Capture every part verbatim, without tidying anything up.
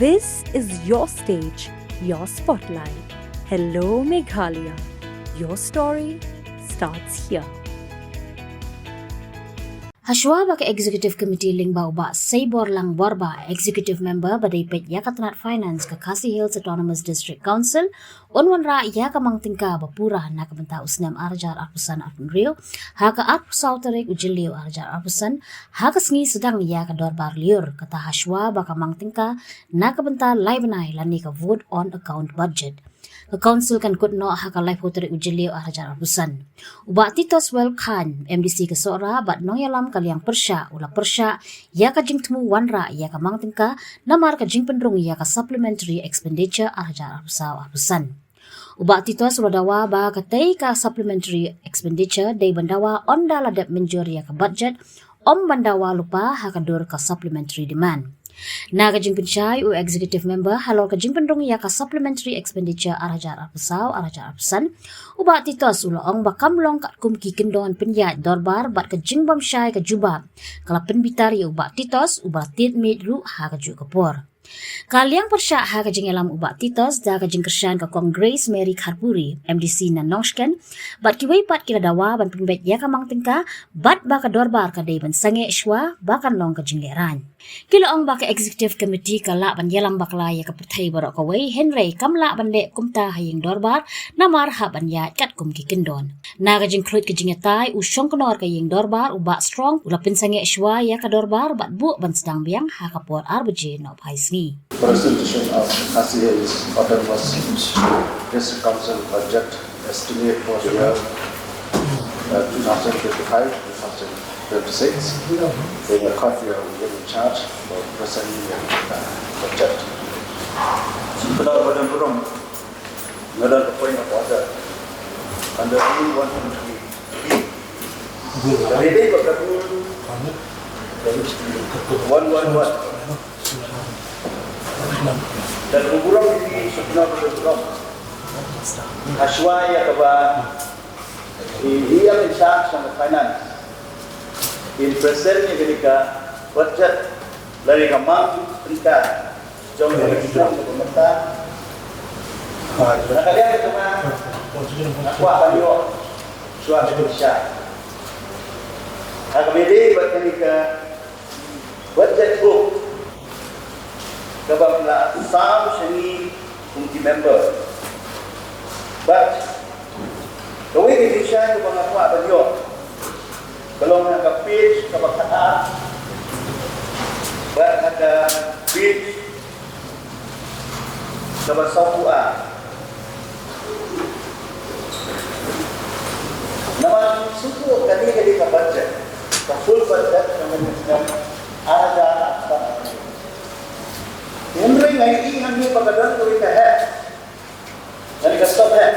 This is your stage, your spotlight. Hello, Meghalaya. Your story starts here. Hashwa ba ka Executive Committee lyngba u Bah Seiborlang Borba, Executive Member ba dei peit ïa ka tnat Finance ka Khasi Hills Autonomous District Council, un wanrah ïa ka mang tyngka ba pura na ka bynta u snem ar hajar arphew san arphew hynriew, ha ka arphew saw tarik u Jylliew ar hajar arphew san, ha ka sngi sdang ïa ka dorbar lyiur, kata hashwa ba ka mang tyngka na ka bynta lai bnai lane ka vote on account budget. Ka Council kan kut noh ha ka laiphew tarik u Jylliew ar hajar arphew san. U Bah Titoswell Chyne, M D C ka Sohra bad nongïalam ka liang pyrshah, u la pyrshah ïa ka jingthmu wanrah ïa ka mang tyngka namar ka jingpynrung ïa ka Supplementary Expenditure ar hajar arphew saw arphew san. U Bah Titos u la dawa ba katei ka Supplementary Expenditure dei ban dawa ynda la dep mynjur ïa ka budget, ym ban dawa lypa ha ka dur ka Supplementary Demand. Na ka jingpynshai u Executive Member halor ka jingpynrung ïa ka Supplementary Expenditure ar hajar arphew saw ar hajar arphew san, u Bah Titos u la ong ba kam long katkum ki kyndon pynïaid dorbar bad ka jingbym shai ka jubab ka la pynbitar ïa u Bah Titos, uba la tied miej ruh ha kajuh ka por. Ka liang pyrshah ha ka jingïalam u Bah Titos da ka jingkyrshan ka Kong Grace Mary Kharpuri, M D C na Nongshken, bad kiwei pat ki la dawa ban pynbeit ïa ka mang tyngka, bad ba ka dorbar ka dei ban sangeh shwa ba kan long ka jinglehrain. Ki la ong ba ka Executive Committee ka lah ban ïalam bakla ïa ka pyrthei baroh kawei, hynrei kam lah ban leh kumta ha ïing dorbar namar hap ban ïaid katkum ki kyndon. Na ka jingkhluit ka jingïatai, u shongknor ka ïing dorbar u Bah Strong u la pynsangeh shwa ïa ka dorbar bad buh ban sdang biang ha ka por ar baje nohphai sngi. Presentation of Khasi Hills Autonomous District Council budget estimate for the year, uh, two thousand twenty-five, two thousand twenty-six. In the court, we are in charge for presenting the, uh, budget. Khublei ba don burom. Nga don ka point of order under rule one twenty-three. Ready for the rule one one one. Dan burom ini sebenar burom. Hashwa ïa kaba i, i ïa in charge of finance in present ïa kane ka budget lane ka mang tyngka jong ka jong ka mynta. Na ka liang ka jong nga, nga kwah ban ïoh shuwa ka jong sha. Ha kaba ïadei bad kane ka budget book kaba la saw sha ngi kum ki member. Bad kawei ka jingsngewsih kaba nga kwah ban ïoh ka long ha ka page kaba khatar bad ha ka page kaba sawphew ar. Namar shuh kane ka dei ka budget, ka full budget ka mynta ka ar hajar arphew san. Hynrei nga ïohi hangne ba ka don kawei ka head, lane ka sub head,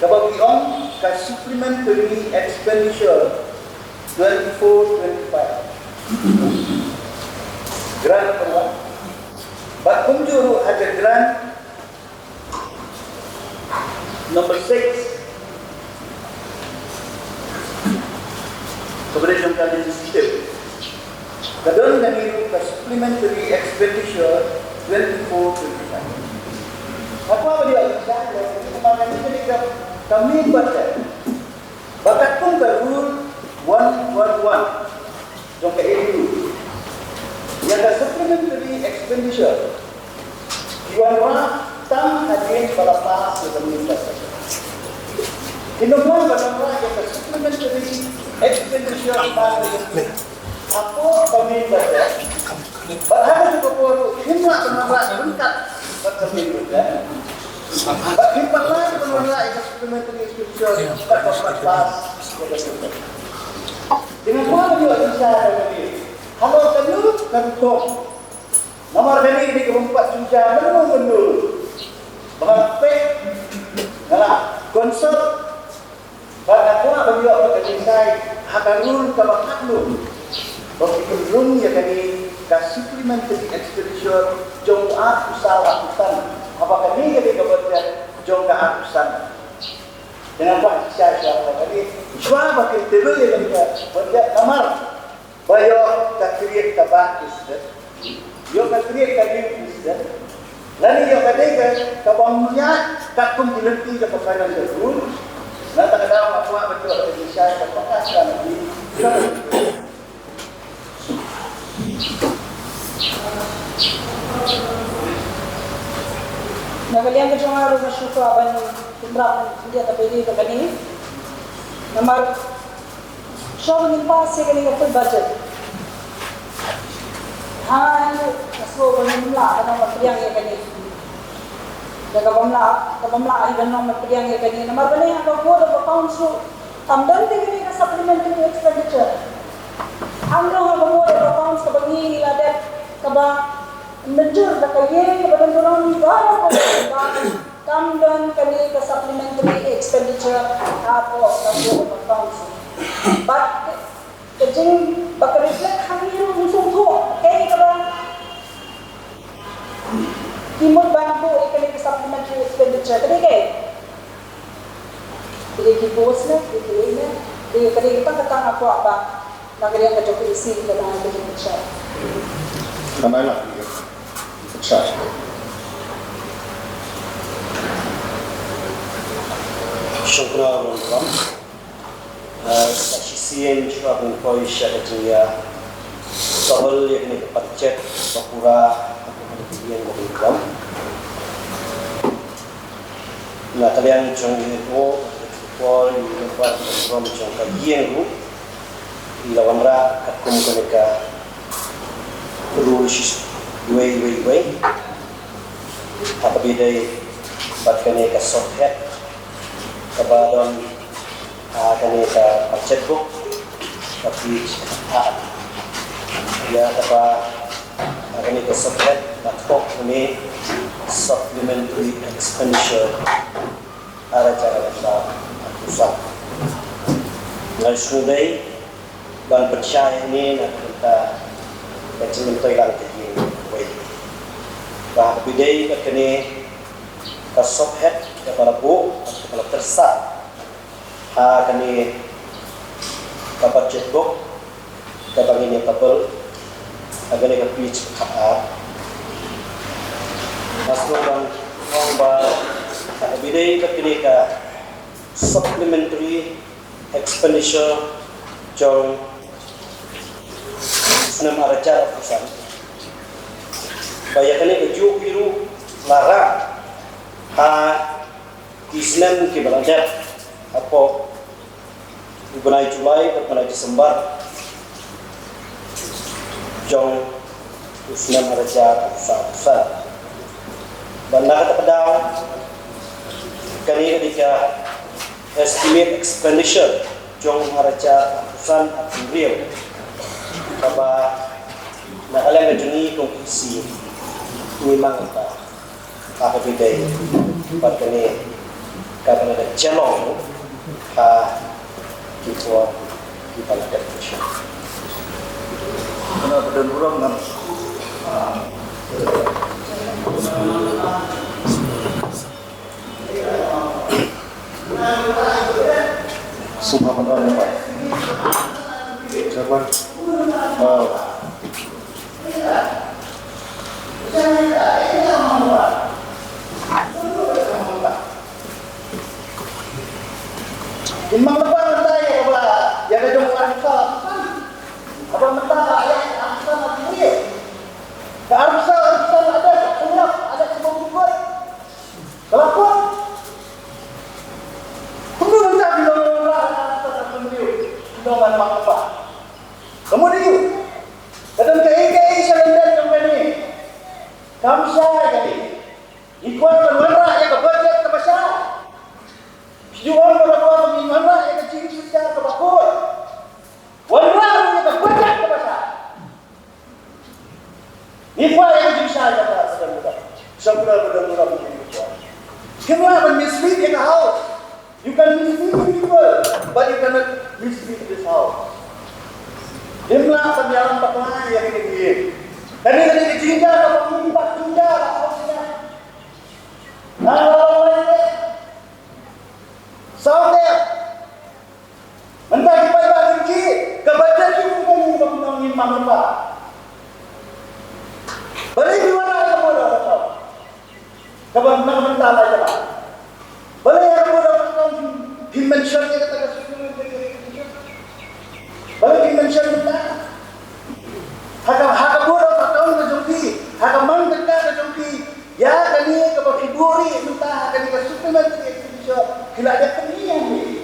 kaba ki ong ka supplementary expenditure twenty-four twenty-five. Grant number one. Bad kumjuh ruh ha ka grant number six. Kaba dei jong ka legislative. Ka don kane ruh ka supplementary expenditure twenty-four twenty-five. Nga kwah ban ïa ïa ka, ka main budget. Ba katkum ka rule one one one jong ka A U, ïa ka supplementary expenditure ki wanrah tang hadien ba la pass ïa ka main budget. Ki nongwan ba wanrah ïa ka supplementary expenditure ba hapoh ka main budget. Bad ha kajuh ka por ruh kim lah ban wanrah ryngkat bad ka main budget. Bad kim pat lah ban wanrah ïa ka supplementary expenditure bad ka pat pass ïa ka main budget. Te nga kwah ban ïoh jingshai na kane. Halor kano ka rukom. Namar kane ka dei kaba ym pat jynjar mynno mynno. Ba nga peit, nga la consult, bad nga kwah ban ïoh ka jingshai ha ka rule kaba katno ba ki pynrung ïa kane ka supplementary expenditure jong u arphew saw arphew san, haba kane ka dei ka budget jong ka arphew san. Te nga kwah shai shai ha kane shuwa ba kin tip ïa kane ka budget namar ba ïoh ka create kaba ki sdang. Ïoh ka create ka new precedent. Lane ïoh ka dei ka, ka bym ïaid katkum ki lynti jong ka financial rules. Na kata ka daw nga kwah ban ïoh ka jingshai ka pakas ka na ki. Na ka liang ka jong nga ruh nga shu kwah ban pynrap ban pyndiah ka bynta kane. Namar shuwa ba ngin pass ïa kane ka full budget, ha, nga sngew ba ngim lah ban ym pdiang ïa kane. Da ka bym lah, ka bym lah hi ban ym pdiang ïa kane. Namar balei ha ka Code of Accounts ruh kam don te kane ka supplementary expenditure. Kam don ha ka Code of Accounts kaba ngi la dep kaba mynjur da ka ïing kaba don burom baroh kaba kam don kane ka supplementary expenditure hapoh ka Code of Accounts. Bad ka jing ba ka reflect hangne ruh, ym sngewthuh kaei kaba ki mut ban buh ïa kane ka supplementary expenditure. Ka dei kaei? Ka dei ki post ne, ka dei kaei ne? Ka dei, ka dei kata, kata nga kwah ba na ka liang ka jong ka E C ka dang ka jingpynshai. Ka mai la ka jingpynshai. Shongkna Ron Ram. Ah, sa shisien shuwa ban poi sha ka jingïa table ïa kane ka budget ba pura ha ka ïing ba ban ram. Na ka liang jong i ruh, ka por i ruh ba ka ram jong ka ïing ruh i la wanrah katkum kane ka rules wei wei wei. Ha kaba ïadei bad kane ka sophet kaba don ha kane ka budget book, ka page, ha, ïa kaba ha kane ka sophet la thoh kane supplementary expenditure ar hajar arphew san. Nga sngewdei ban pynshai hangne na ka bynta ka jingmyntoi lang ka ïing kawei. Ba ha kaba ïadei bad kane ka sophet kaba la buh, kaba la tyrsad ha kane ka budget book kaba ngin ïa table ha kane ka page khatar. Nga sngewbha ban ong ba ha kaba ïadei bad kane ka supplementary expenditure jong u snem ar hajar arphew san, ba ïa kane kajuh hi ruh la rah ha ki snem kiba la dep, hapoh u bnai July bad bnai December jong u snem ar hajar arphew san. Bad na kata ka daw, kane ka dei ka estimate expenditure jong ar hajar arphew san arphew hynriew, kaba na ka liang ka jong ngi kum ka E C ngi mang ka ha kaba ïadei bad kane kaba la dep shalong ha ki por kiba la dep sha. Kane ka don burom ngam. Sngewbha ban ong ïa phi. Chairman. Ah. Ngin mang lypa mynta ïa kaba, ïa ka jong ka arphew san. Haba mynta ïa ka arphew san la pynïaid. Ka arphew san, arphew san la dep, ka la dep, ka la dep ka bym kut. Ka la kut. Kumno mynta phi long la arphew san la pynïaid, phi long ban mang lypa. Ka mut aïu? Ka don kaei kaei sha lyndet jong kane. Kam shai kane. Ngi kwah ban wanrah ïa ka budget kaba shai. Phi ju ong ba la kwah ban wanrah ïa ka jingshai kaba kut. Wanrah ïa ka budget kaba shai. Ngi kwah ïa ka jingshai kaba shai. Shongkna ba don burom ngi kwah. Kim lah ban mislead ïa ka House. You can mislead people, but you cannot mislead this House. Ngim lah ban ïalam bakla ïa kane ka ïing. Kane ka dei ka jingjia kaba ngim pat jingjia ka House ïa. Nga la ong ïa saw ter. Mynta ki paidbah ki, ka budget ki kum ka kum ka kum ngim mang lypa. Kaba na ka bynta la ka la. Balei ha ka Board of Accounts phi mention ïa kata ka supplementary expenditure? Balei phi mention mynta? Ha ka, ha ka Board of Accounts ka jong phi, ha ka mang ka ka jong phi, ïa kane kaba phi buh ri mynta ha kane ka supplementary expenditure, phi la dep pynïeng ïa phi.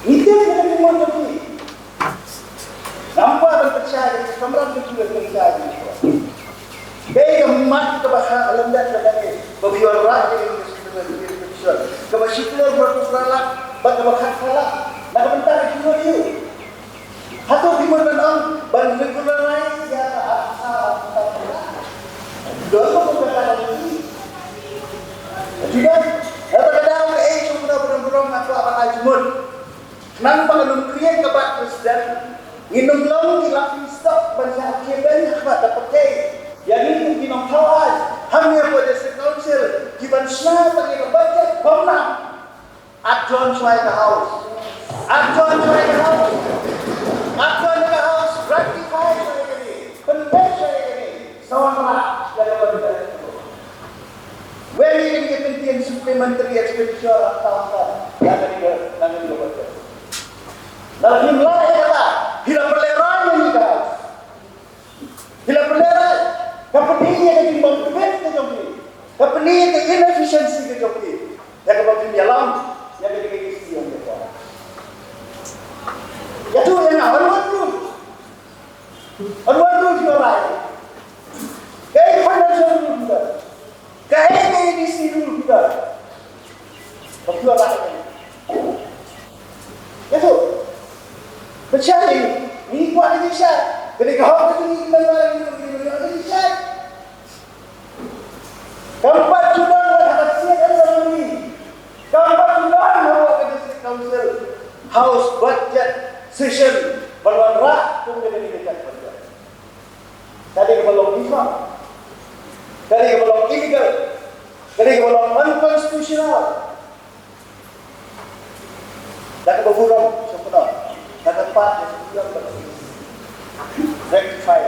Ngi tip ïa kane ka mon jong phi. Ngam kwah ban pynshai, ngam kwah ban pynshai. Kaei ka mat kaba kha lem da kane ba phi wanrah ïa kane ka supplementary expenditure kaba shiphew hynriew phra lak bad kaba khatphra lak na ka bynta ka jingmut ïa u. Hato phi mut ban ong ban regularize ïa ka arphew saw, arphew saw? Don ba kumta ka dei. Juda, kata ka daw kaei shong kynnoh ba don burom nga kwah ban ai jingmut. Khnang ba ka nongkren ka Vice President, ngin ym long ki laughing stock ban shah khie beiñ ha khmat da pyrthei ïa ngi kum ki nongthaw aiñ hangne hapoh District Council, ki ban shna tang ïa ka budget bym nang. At John shwa ïa ka House, at John shwa ïa ka House, at John ïa ka House, ratify shwa ïa kane, pynbeit shwa ïa kane, sa wanrah ïa ka budget. Wei ïa kane ka kyntien supplementary expenditure of thousand. Ïa kane ka, ïa kane ka budget. Lada phim lah ïa kata, phi la pynlehraiñ ïa kane ka. Phi la pynlehraiñ. Ka pyni ïa ka jingbym fit ka jong phi. Ka pyni ïa ka inefficiency ka jong phi. Ïa kaba phim ïalam ïa kane ka issue ïa ka. Ïathuh ïa nga, on what rule? On what rule phi la rai? Kaei ka financial rule phi la? Kaei ka A D C rule phi la? Ba phi la rai? Ïathuh. Pynshai, ngi kwah ngi shai. Ka dei ka hok ka jong ngi, ngi kwah ngi shai. Kam pat ju don ha ka sien assembly. Kam pat ju don ha ka district council. House budget session ban wanrah kum ka dei ka budget. Ka dei kaba long default. Ka dei kaba long illegal. Ka dei kaba long unconstitutional. Da kaba burom, sngewbha. Da kaba pat, sngewbha. Rectify.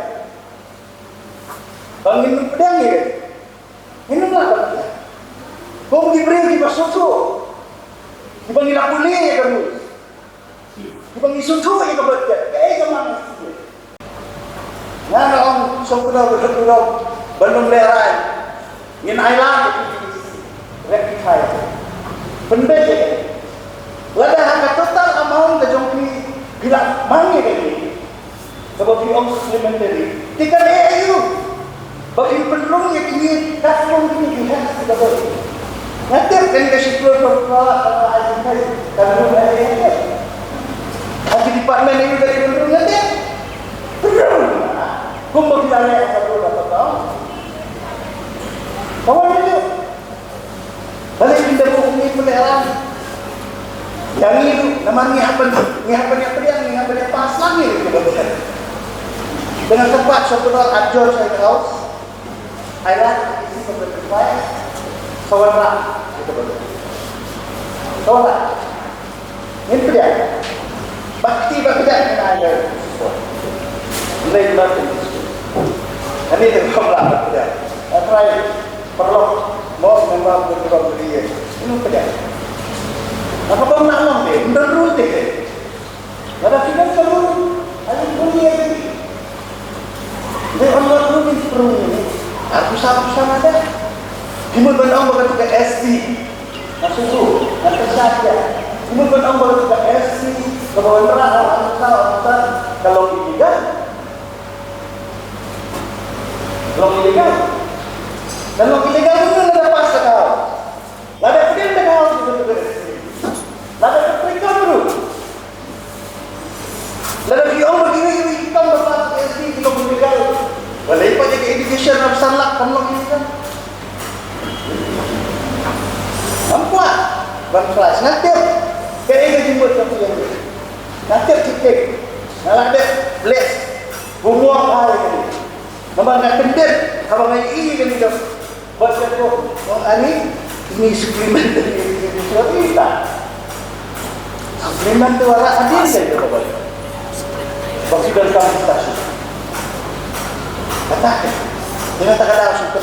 Ba ngin pdiang ïa ka. Ngin ym lah ban pdiang. Kum ki briew kiba sngewthuh. Kiba ngi la pule ïa ka rules. Kiba ngi sngewthuh ïa ka budget. Kaei ka man. Nga nga ong sngewbha, sngewbha ban ym lehraiñ. Ngin ai lad rectify. Pynbeit ïa ka. Lada ha ka total amount ka jong phi phi la mang ïa ka. Kaba phi ong supplementary. Te kan eh aïu ba phi pynrung ïa kine katkum kine ki heh ki kaba. Nga tip kane ka shiphew hynriew phra lak ka ai jingkheiñ kan rung eh aïu. Ha ki department aïu ka pynrung nga tip. Pynrung. Kumba phi la leh ka rung ka patau. Kawan itu. Balei phin da buh kumne pynlehrain ïa ngi ruh, namar ngi hap ban, ngi hap ban ïa pdiang, ngi hap ban ïa pass lang ïa ngi ruh. Dang kyrpad sha u Kynrad, at John sha ka House. Ai lad ïa ki symbols, sa wanrah ïa ka budget. Sa wanrah. Ngin pdiang. Bad kti bad pdiang ngin ai ka support. Ngin ai ka support. Ani te bym lah ban pdiang. Nga try paralok mo, member of the Bureau of the Year. Ngin pdiang. Nga bym lah long te, ym don rule te. Lada phi don ka rule, ai pule ïa ki. Dei on wat rule, pule ïa ki. Arphew saw, arphew saw nga dei. Phi mut ban ong ba katu ka S C. Nga sngewthuh, nga pyrshah ïa. Phi mut ban ong ba katu ka S C kaba wanrah ha arphew saw, arphew saw, ka long illegal. Ka long illegal. Ka long illegal, kumno lada pass da ka House? Lada pdiang da ka House, kumno lada pass? Lada pdiang da ka House. Lada phi ong ba kiwei kiwei ki kam ba pass S C ki long illegal. Balei pat ïa ka education arphew san lak kam long illegal? Ngam kwah ban flash, nga tip kaei ka jingmut ka phi ïa. Nga tip titik. Nga la dep bless. Homework ha ïa kane. Namar nga kyndit haba nga ïohi ïa kane ka Bad ka, oh, oh, ani, ini supplementary, ini supplementary. Supplementary wala adil dei ka bawal. Bagi dan kami station. Kata ke, dengan tak ada sumber.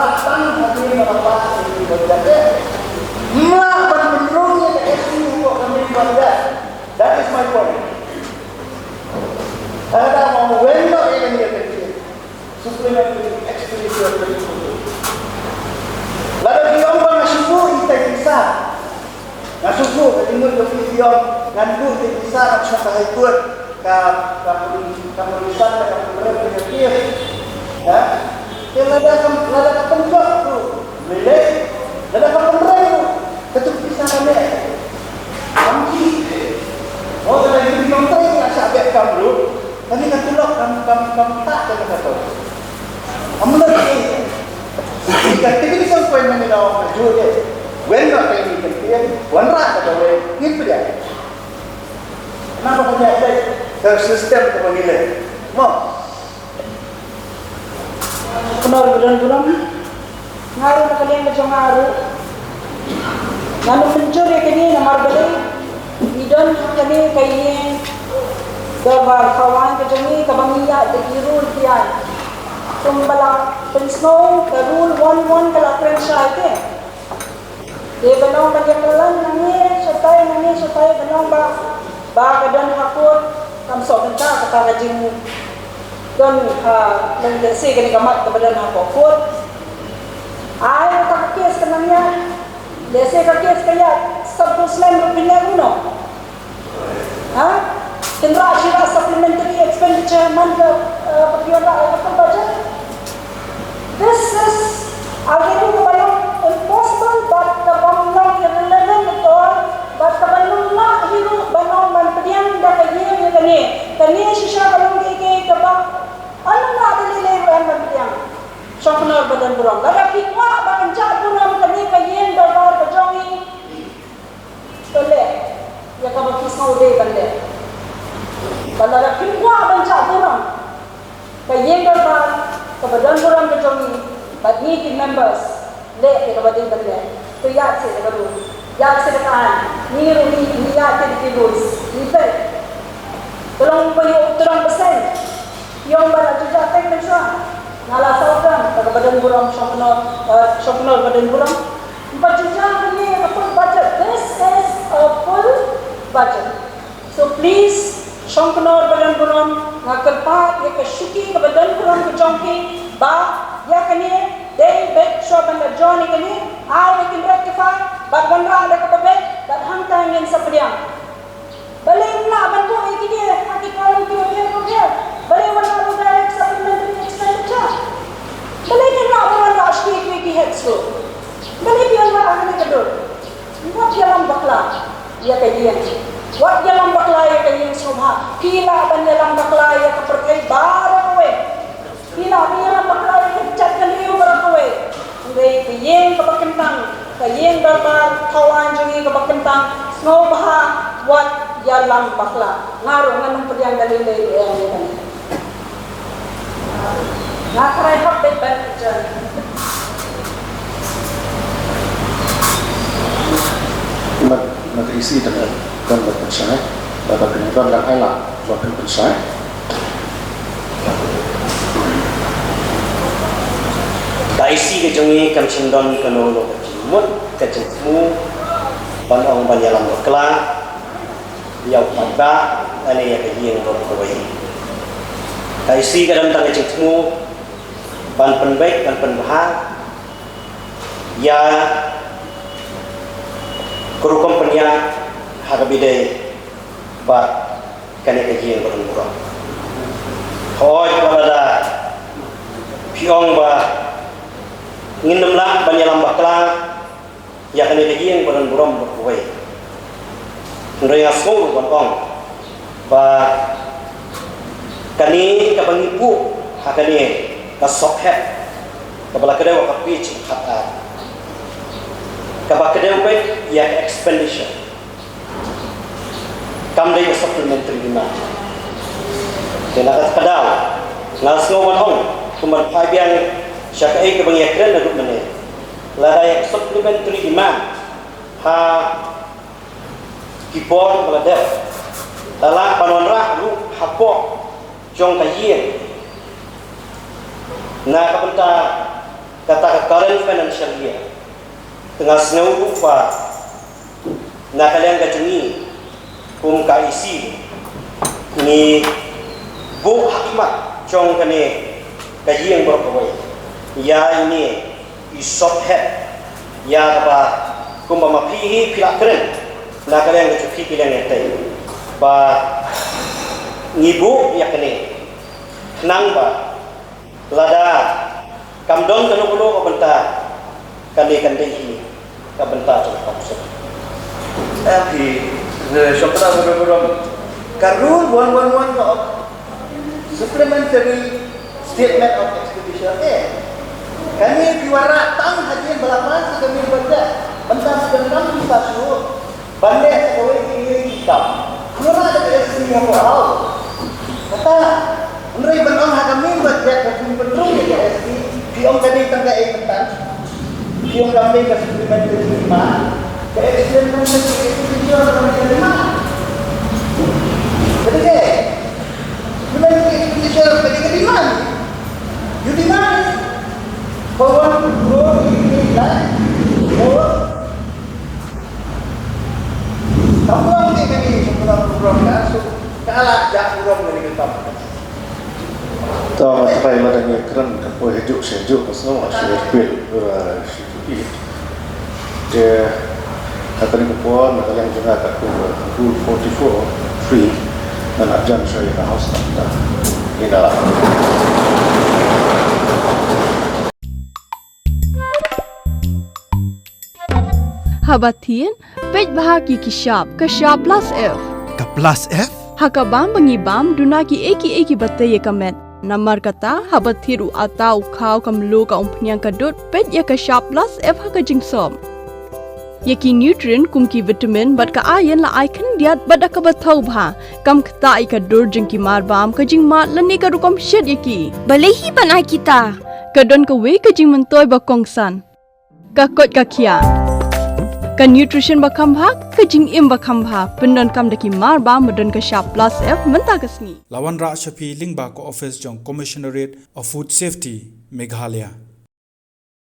wanrah tang hadien ba la pass ka Supreme Court judgment. Ym lah ban pynrung ïa ka S C hapoh ka main court judgment. That is my point. Lada ma wan noh ïa kane ka case, Supreme Court, Extradition Court. Lada ki ong ba nga shu buh ïa ka pisa. Nga shu buh, ka jingmut ka pisa ong, ngan buh ïa ka pisa ngan shong ka High Court, ka, ka poli-, ka polisan, ka pynrem ka case. Ha? Te lada ka, lada ka pynjop tu, lei lei, lada ka pynrem tu, ka tu pisa ka leh. Kam ki. Oh, lada ki pynrem ka shah beh kam ruh. Kane ka tulop kam, kam, kam tak ka kata. Amla ki. Ka technical point ngi la ong ka ju de. Wen na ka ni ka tiang, wan ra ka wen, ni pria. Naba ka jaitbynriew ka system ka ba ngi leh. Mo. Kynnoh ba don burom. Nga ruh na ka liang ka jong nga ruh, ngan ym mynjur ïa kane namar balei ngi don ha kane ka ïing Dorbar Thawaiñ ka jong ngi kaba ngi ïaid da ki rule ki aiñ. Kumba la pynsngew ka rule one one ka la kren shai te. Te ban ong ban ïa kyllon nangne shatai nangne shatai ban ong ba ba ka don ha court kam sop bynta kata ka jingdon ha lane lehse kane ka mat kaba don ha court. Ai kata ka case ka nang ïaid. Lehse ka case ka ïaid sub judice ruh phin leh kumno? Ha? Tynrah shi rah supplementary expenditure man ka, eh, ka phi wanrah ïa ka full budget. This is, again, ka ba long impossible, but ka ba long irrelevant at all, but ka ba long lah hi ruh ban ong ban pdiang da ka ïing ïa kane. Kane shisha ka long kaei kaei kaba ym lah da lei lei ruh ban pdiang. Shongknor ba don burom. Lada phi kwah ba kan jah burom kane ka ïing dorbar ka jong ngi. To leh ïa kaba phi sngew dei ban leh. Bad lada phim kwah ban jah burom, ka ïing dorbar kaba don burom ka jong ngi bad ngi ki members, leh ïa kaba dei ban leh. To ïaid seh da ka ruh, ïaid seh da ka aiñ. Ngi ruh ngi, ngi ïaid seh da ki rules. Ngi peit. To long ba ïoh, to long ba seng. Ïoh ba la ju jah teng mynshuwa. Nga la saw kren, kaba don burom Shongknor, eh, Shongknor ba don burom. Ba ju jah kane ka full budget. This is a full budget. So please, Shongknor ba don burom, nga kyrpad ïa ka shuki kaba don burom ka jong phi ba ïa kane dei beit shuwa ban da join ïa kane, ai ba kin rectify bad wanrah da kaba beit bad hangta ngin sa pdiang. Balei ym lah ban buh ïa kine ha ki column ki bapher bapher? Balei wan lah ban direct supplementary expenditure? Balei ngim lah ban wanrah shuh ïa ki heads ruh? Balei phi wanrah ha kane ka dur? Wat ïalam bakla ïa ka ïing. Wat ïalam bakla ïa ka ïing sngewbha. Phi lah ban ïalam bakla ïa ka pyrthei baroh kawei. Phi lah ban ïalam bakla ïa ka jaitbynriew baroh kawei. Hynrei ka ïing kaba kyntang, ka ïing dorbar Thawaiñ jong ngi kaba kyntang, sngewbha wat ïalam bakla. Nga ruh ngan ym pdiang da lei lei ruh ïa kane. Nga tharai hap beit ban pynshai. Mat, mat isi dan dan ban pynshai. Lada pynban dan ai la ban pynshai. Ka isi ka jong ngi kam shym don kano kano ka jingmut ka jingthmu ban ong ban ïalam bakla ïa u paidbah lane ïa ka ïing baroh kawei. Ka isi ka don tang ka jingthmu ban pynbeit ban pynbha ïa ka rukom pynïaid ha kaba ïadei bad kane ka ïing ba don burom. Hooid, wat lada phi ong ba ngin ym lah ban ïalam bakla ïa kane ka ïing ba don burom baroh kawei. Hynrei nga sngew ruh ban ong ba kane kaba ngi buh ha kane ka sophet kaba la kdew ha ka page khatar, kaba kdew beit ïa ka expenditure. Kam dei ka supplementary demand. Te na kata ka daw nga sngew ban ong, kumba phai biang sha kaei kaba ngi ïakren naduh mynne. Lada ïa ka supplementary demand ha ki por ba la dep, la lah ban wanrah ruh hapoh jong ka ïing na ka bynta kata ka current financial year. Te nga sngew ruh ba na ka liang ka jong ngi kum ka E C ngi buh ha khmat jong kane ka ïing baroh kawei ïa ine i sophet ïa kaba kumba ma phi hi phi la kren na ka liang ka jong phi ki liang ïatei ba ngi buh ïa kane khnang ba lada kam don kano kano ka bynta, kane kan dei hi ka bynta jong ka council. Em hi, eh, shongknor ba don burom. Ka rule one one one ka ong supplementary statement of expenditure. Eh, kane phi wanrah tang hadien ba la pass ka main budget. Bynta sdang kam pisa shuh. Ban leh sa kawei ki ïing ki kam. Kumno da ka S T ha ka haw. Kata, hynrei ban ong ha ka main budget ka pynrung ïa ka S T, phi ong ka dei tang ka ei mynta. Phi ong kam dei ka supplementary demand. Ka explain mynta ka expenditure ka dei ka demand. Ka dei ka Hala, jak burom ngi ni tam. To, ma trai ma dang ïa kren ka poi hajuk sha hajuk, ka sngew ha shu repeat, uh, shu repeat. Te, ha kane ka por, na ka liang jong nga ka rule forty-four three, nga la jan sha ïa ka house ta. Ina la. Haba thied, peit bha ki ki shap, ka shap plus F. Ka plus F? Ha ka bam ba ngi bam, duna ki ei ki ei ki ba tei ïa ka met. Namar kata, haba thied u atta, u khaw, ka mluh, ka umphniang, ka dud, peit ïa ka shap plus F ha ka jingsop. Ïa ki nutrient kum ki vitamin bad ka iron la ai khyndiat bad da kaba thaw bha. Kam ktah ïa ka dur jong ki mar bam, ka jingmad lane ka rukom shet ïa ki. Balei hi ban ai kita? Ka don kawei ka jingmyntoi ba kongsan. Ka koit ka khiah. Ka nutrition ba kham bha, ka jingim ba kham bha. Pyndonkam da ki mar bam ba don ka shap plus F mynta ka sngi. La wanrah sha phi lyngba ka office jong Commissionerate of Food Safety, Meghalaya.